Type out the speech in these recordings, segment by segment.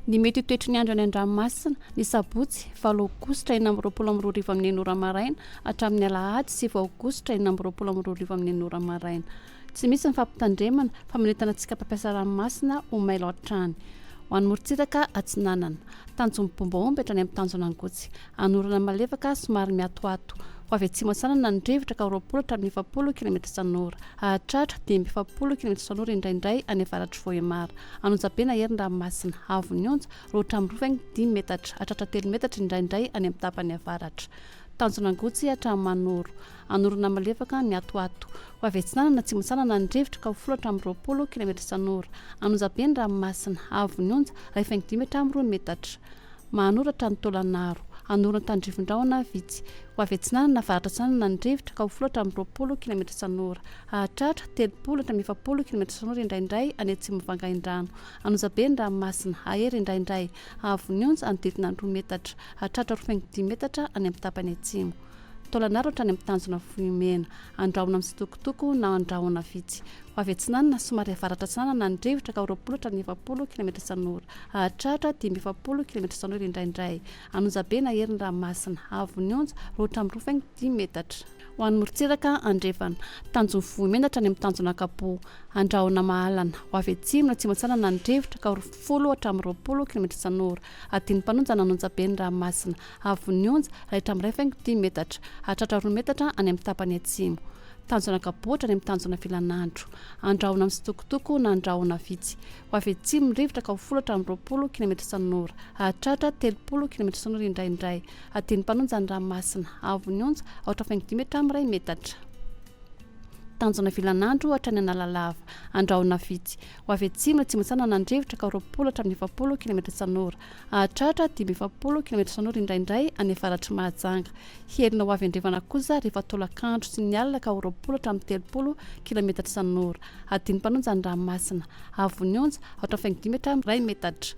Ny mety ho toetry ny andro any an-dranomasina, ny sabotsy, valo aogositra 2026 amin'ny enina ora maraina hatramin'ny alahady sivy aogositra 2026 amin'ny enina ora maraina. Tsy misy ny fampitandremana fa manentana antsika mpampiasa ranomasina ho mailo hatrany. Ho an'ny morontsiraka atsinanana. Tanjon'ny Bombaomby hatrany amin'ny tanjona Angotsy. Anorana malefaka somary miatoato. Ho avy atsimo atsinanana ny rivotra ka 20 hatramin'ny 40 kilometatra isan'ora. Hahatratra 45 kilometatra isan'ora indraindray any avaratr'i Vohemar. An'Onjabe na hery ny ranomasina. Haavon'ny onja, roa hatramin'ny roa faingo dimy metatra. Hahatratra telo metatra indraindray any amin'ny tapany avaratra. Tanjona Angotsy hatramin'ny Manoro. Anorana malefaka miatoato. Ho avy atsinanana atsimo atsinanana ny rivotra ka ho folo hatramin'ny 20 kilometatra isan'ora. An'Onjabe ny ranomasina. Haavon'ny onja, iray faingo dimy hatramin'ny roa metatra. Mahanoratra ny Taolanaro. Hanorina tandrifin-drahona vitsy. Ho avy atsinanana avaratra atsinanana ny rivotra ka ho folo hatramin'ny 20 kilometatra isan'ora. Hahatratra 30 hatramin'ny 40 kilometatra isan'ora indraindray any atsimon'i Vangaindrano. An'Ozabe ny ranomasina. Hahery indraindray. Haavon'ny onja hanodidina ny roa metatra. Hahatratra roa faingo dimy metatra any amin'ny tapany atsimo. Taolanaro hatrany amin'ny tanjona Vohimena. Andrahona mitsitokotoko na andrahona vitsy. Ho avy atsinanana, somary avaratra atsinanana ny rivotra ka ho 20 hatramin'ny 40 kilometatra isan'ora. Hahatratra 45 kilometatra isan'ora indraindray. An'Onjabe na hery ny ranomasina. Haavon'ny onja, roa hatramin'ny roa faingo dimy metatra. Ho an'ny morontsiraka andrefana. Tanjon'ny Vohimena hatrany amin'ny tanjona Ankapoa. Andrahona mahalana. Ho avy atsimo na atsimo atsinanana ny rivotra ka ho folo hatramin'ny 20 kilometatra isan'ora. Adin'ny mpanonja na an'Onjabe ny ranomasina. Haavon'ny onja, iray hatramin'ny iray faingo dimy metatra. Hahatratra roa metatra any amin'ny tapany atsimo. Tanjona ankapoatra any amin'ny tanjona filan'andro. Andrahona mitsitokotoko na andrahona vitsy. Ho avy atsimo ny rivotra ka ho folo hatramin'ny 20 kilometatra isan'ora. Hahatratra 30 kilometatra isan'ora indraindray. Adin'ny mpanonja ny ranomasina. Haavon'ny onja, aotra faingo dimy hatramin'ny iray metatra. Tanjona vilan'andro hatrany Analalava. Andrahona vitsy. Ho avy atsimo na atsimo atsinanana ny rivotra ka ho 20 hatramin'ny 40 kilometatra isan'ora. Hahatratra 45 kilometatra isan'ora indraindray any avaratr'i Mahajanga. Hiherina ho avy andrefana kosa rehefa tolakandro sy ny alina ka ho 20 hatramin'ny 30 kilometatra isan'ora. Adin'ny mpanonja ny ranomasina. Haavon'ny onja, aotra faingo dimy hatramin'ny iray metatra.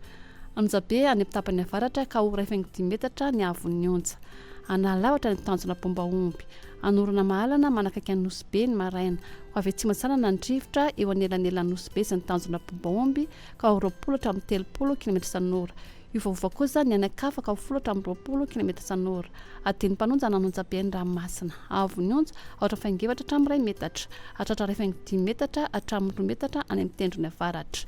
Anonjabe any amin'ny tapany avaratra ka ho iray faingo dimy metatra ny haavon'ny onja. Analalava hatrany tanjona Bombaomby. Anorana mahalana manakaiky an'i Nosy Be ny maraina. Ho avy atsimo atsinanana ny rivotra eo anelanelan'i Nosy Be sy ny tanjona Bombaomby ka ho 20 hatramin'ny 30 kilometatra isan'ora. Hiovaova kosa ny any an-kafa ka ho folo hatramin'ny 20 kilometatra isan'ora. Adin'ny mpanonja nanonja be ny ranomasina. Haavon'ny onja, aotra faingo efatra hatramin'ny iray metatra. Hahatratra iray faingo dimy metatra hatramin'ny roa metatra any amin'ny tendrony avaratra.